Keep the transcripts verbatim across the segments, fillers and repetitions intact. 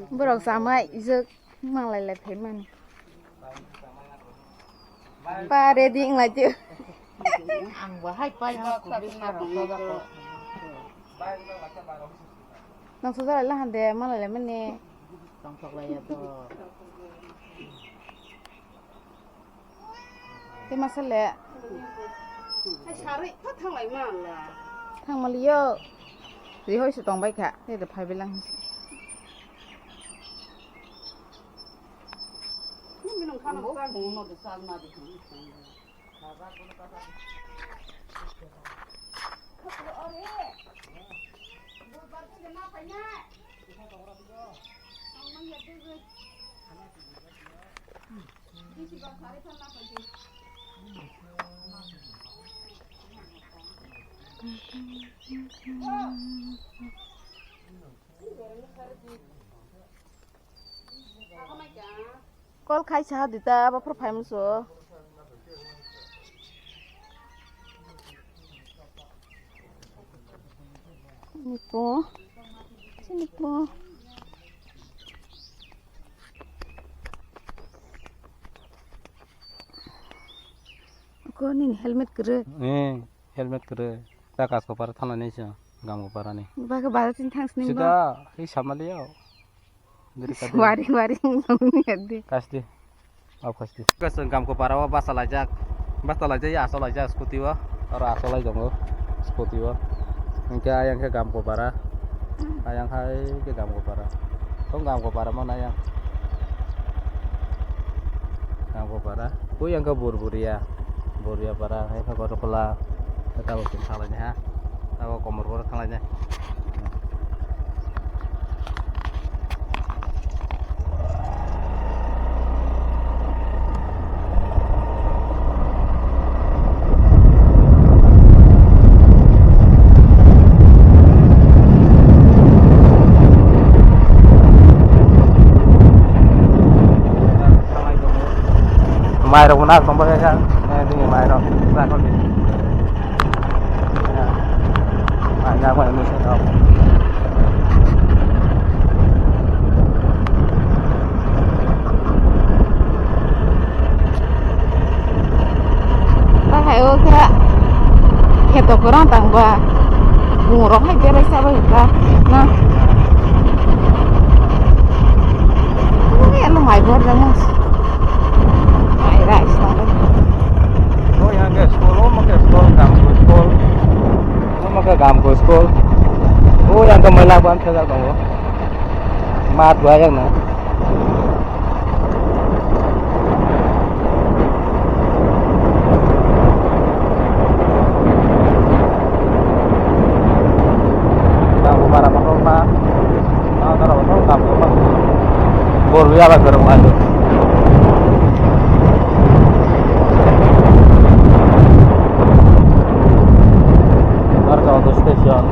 Borok chamai ijak manglai lai phaimani. Pa ready wng lai tio. Ang bo hai pai ha kubui sarok to jako. Nang soja lai lahan de manglai lai mani. Tongthok lai ya to. Tei masa le. Hai sarwi tha thanglai ma la. Thang maliyo. Ri hoi se tong bai kha. Tei de phai belang. Ni minung khana sa mo no de sal ma de. Call khai sa dita abo phar phai muso. Nipo. Sini po. Ko nini helmet kwrwi. Eh, helmet kwrwi. Ta Kaskopara thangnai se, Gamkopara ni. Ba ke bazar tin thang sini ba. Sida, hi samaliya. Diri kadi. Wari, wari, wari, wari. Kasti. Off kasti. Kasung Gamkopara o basa laijak. Basa laijak, ya asok laijak scooty o. Oro asok lai tongo scooty o. Hingke ayang khe Gamkopara. Ayang hai khe Gamkopara. Tong Gamkopara mo na yang. Gamkopara. Kuyang khe Burburia. Buria para, hai khe Kotokola. Tabok chwng thanglainai ha. Tabok Komor boro thanglainai. Mai rok nak tong bai kha, eh, nini mai rok. Mai nak mai ni rok. Bahai o khe kheto kwrwng tang ba. Bungo rok hai berai sa bai kha na. Ui, ano mai bor jamo. Mai rice tang bai. Oh, yang ke school, oh, maka school, kampung school. Omo khe Gamko school. O yang khe mela ban thajak tongo. Mat bai yang na. Gamko para motor pa. Ah, tara motor Gamko pa. Bor ya ba kerong ayo. Arka auto station.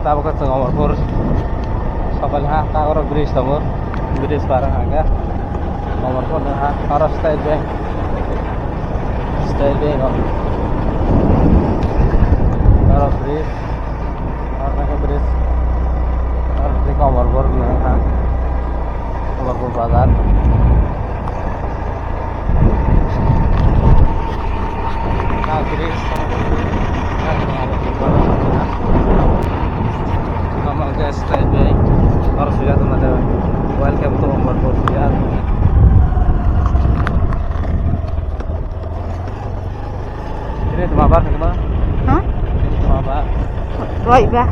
Tabuk chwng Amarpur sokol ha, ta oro bridge tongo, bridge par ha khe Amarpur ni ha, oro State Bank, State Bank o, oro bridge, oro khe bridge, oro khe Amarpur ni ha, Amarpur bazar. Welcome to Amarpur. Ini tu apa? Ha? Ini tu apa? Roiba.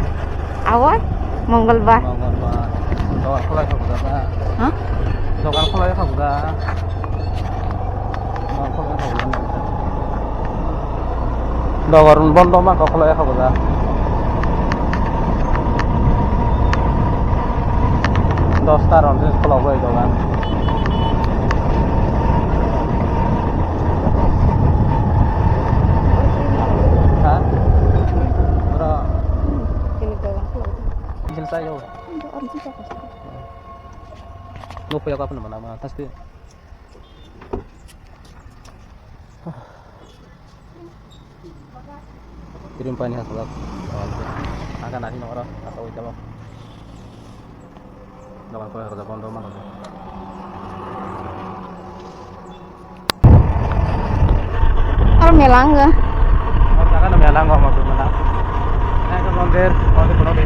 Awai, Mongolbar. Mongolbar. Dogan khulai kha buda ba? Ha? Dogan khulai kha buda. Dogan khulai kha buda. Dogan bondo ma kok khulai kha buda. Dos ta ron se khulai bai dogan. Ha? Bro. Chini dogan khulai. Chini sai yo. Nukphai ako, aphano mana ma thaste. Cream paini hasalak. Aga nari noro asa oi tamo. Dogan ko rada bondo ma. Aro mela wngkha. Oro jaga no mela wngkha, omo tongmani. Eko mondir, mondir kono di.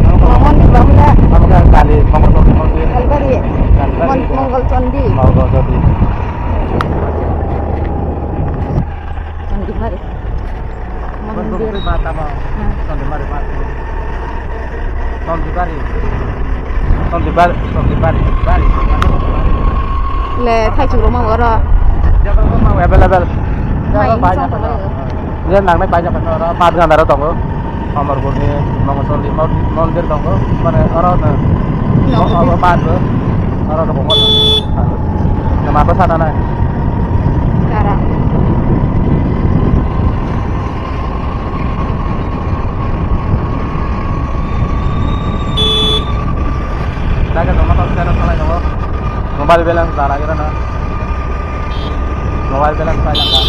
Omo mondir ba wngkha. Omo khe Kali, Mongol Chondi mondir. Kalibari. Kalibari. Mon-, Mongol Chondi. Mongol Chondi. Chondi bari. Mondir. Bari ba tamo. Hmm. Chondi bari ba. Chondi bari. Chondi bari, Chondi bari, bari. Le, thaichuk rok ma oro. Jaga rok ma available. Mai jaga bai song jaga. Tongo. Ye nangnai bai jaga oro pat ganda ro tongo. Amarpur ni Mongol Chondi mon-, mondir tongo. Mane oro no. No. Oro pat ro. Oro no bongo. Nama ko sana nai. Kara. Jaga joma tong channel salai tongo. Mobile balance dara gira na. Mobile balance pai langka.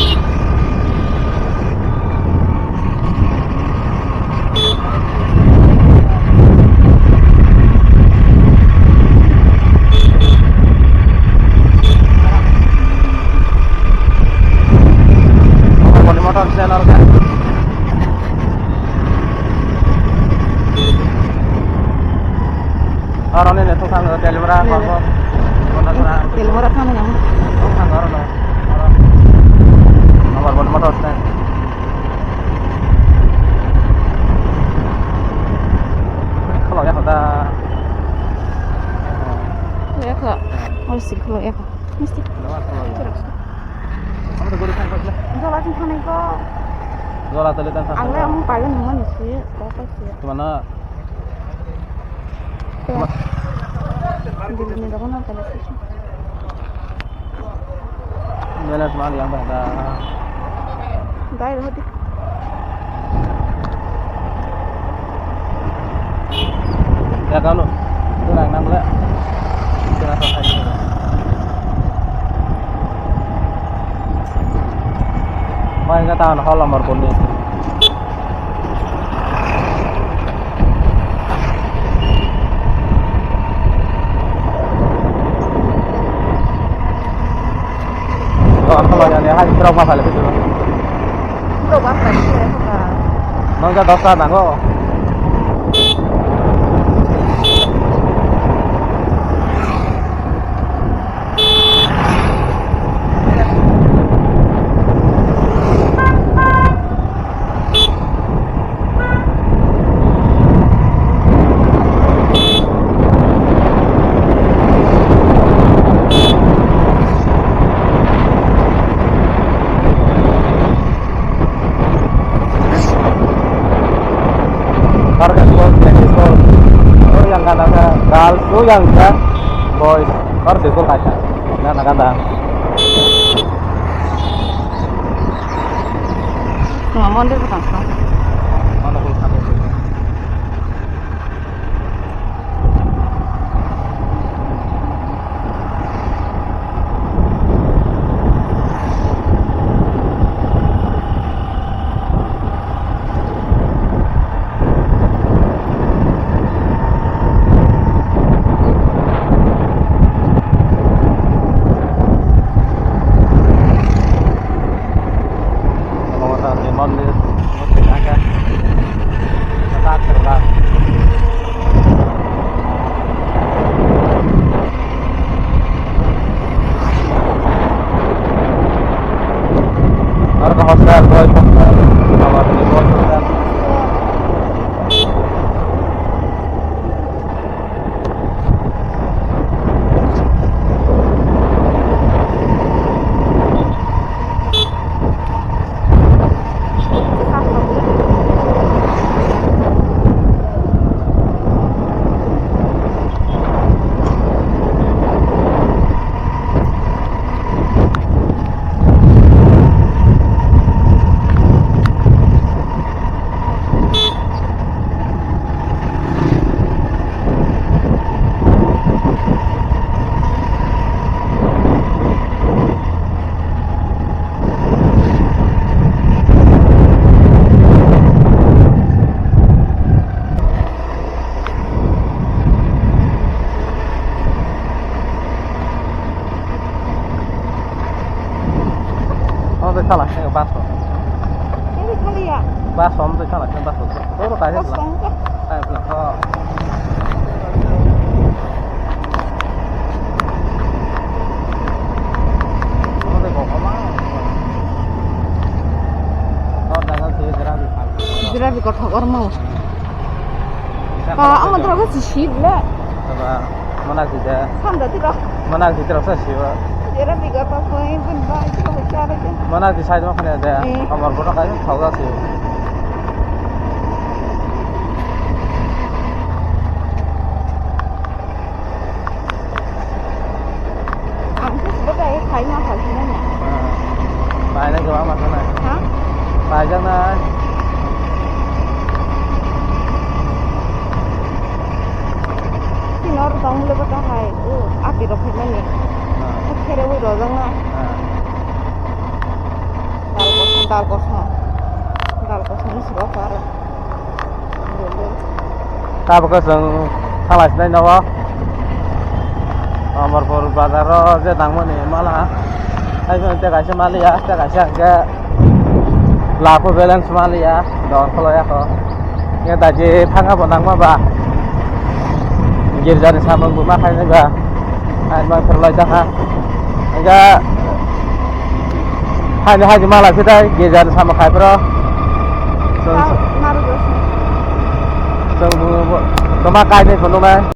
Mobile motor channel ka. Aro nini thok thang Telimura, Telimura. Korbo. Telimura thang nang. Thok thang aro no. Aro. Amar bon motor stand. Kholo ya khoda. Ya kho. Ol sik kholo ya kho. Misti. Jola sing thanai ko. Jola tole tan. Ang le amung payo nang mani si, ko ko si. Tumana. Dili ni dogo na tole si. Balance mal yang pada. Dai rodi. Ya, kalau kurang enam belas. Kurang satu hari. Mai ka tan hol amar konni. Dogan khulai yani, hai, borok ma phale phai. Borok ma phale phai. Nang ja dosta nango. Yang ka, boy, kor de kol kacha. Na na kanda. Tuma mondir ko tangsa. Mana kol kacha. Omo twi khalai khe bus o. Ini kali ya? Bus o, omo twi khalai khe bus o. Toro kaijakla. Kosong khe. Kaijakla. Omo twi kokhoma. Tor jaga twi jera bi phal. Jera bi kothok ormo. Ba, ang toro khe si sip le. Ba, mana si de. Sanda tiro. Mana si tiro sa siwa. Jera bi ga pa koi bun ba, tiro ba chara ke. Mana si sai ma khane de. Eh. Amar bono kai thau da si. Ang khe sibo dai khai ma khai sinai na. Painai kwbangma sanai. Ha? Paijaknai. Chini oro tong le bata hai. O, ati rok phaimani. Ah. Khere ui rojaknai. Ah. Dal kosom, dal kosom. Dal kosom ni siro aro. Tabuk khe chwng thanglai sinai nogo. Amarpur bazar o je nangmani mala. Hai phano tei kaisa maliya, tei kaisa hwnkhe lapu balance maliya, don kholoya kho. Hwnkhe daji thangma bo nangma ba. Girjani samung bo ma khainai ba. Hai ma phirlai jakha. Hwnkhe haini haini mala khe dai, girjani samung khai phro. Chwng, chwng bo, bo, toma kainwi phunuknai.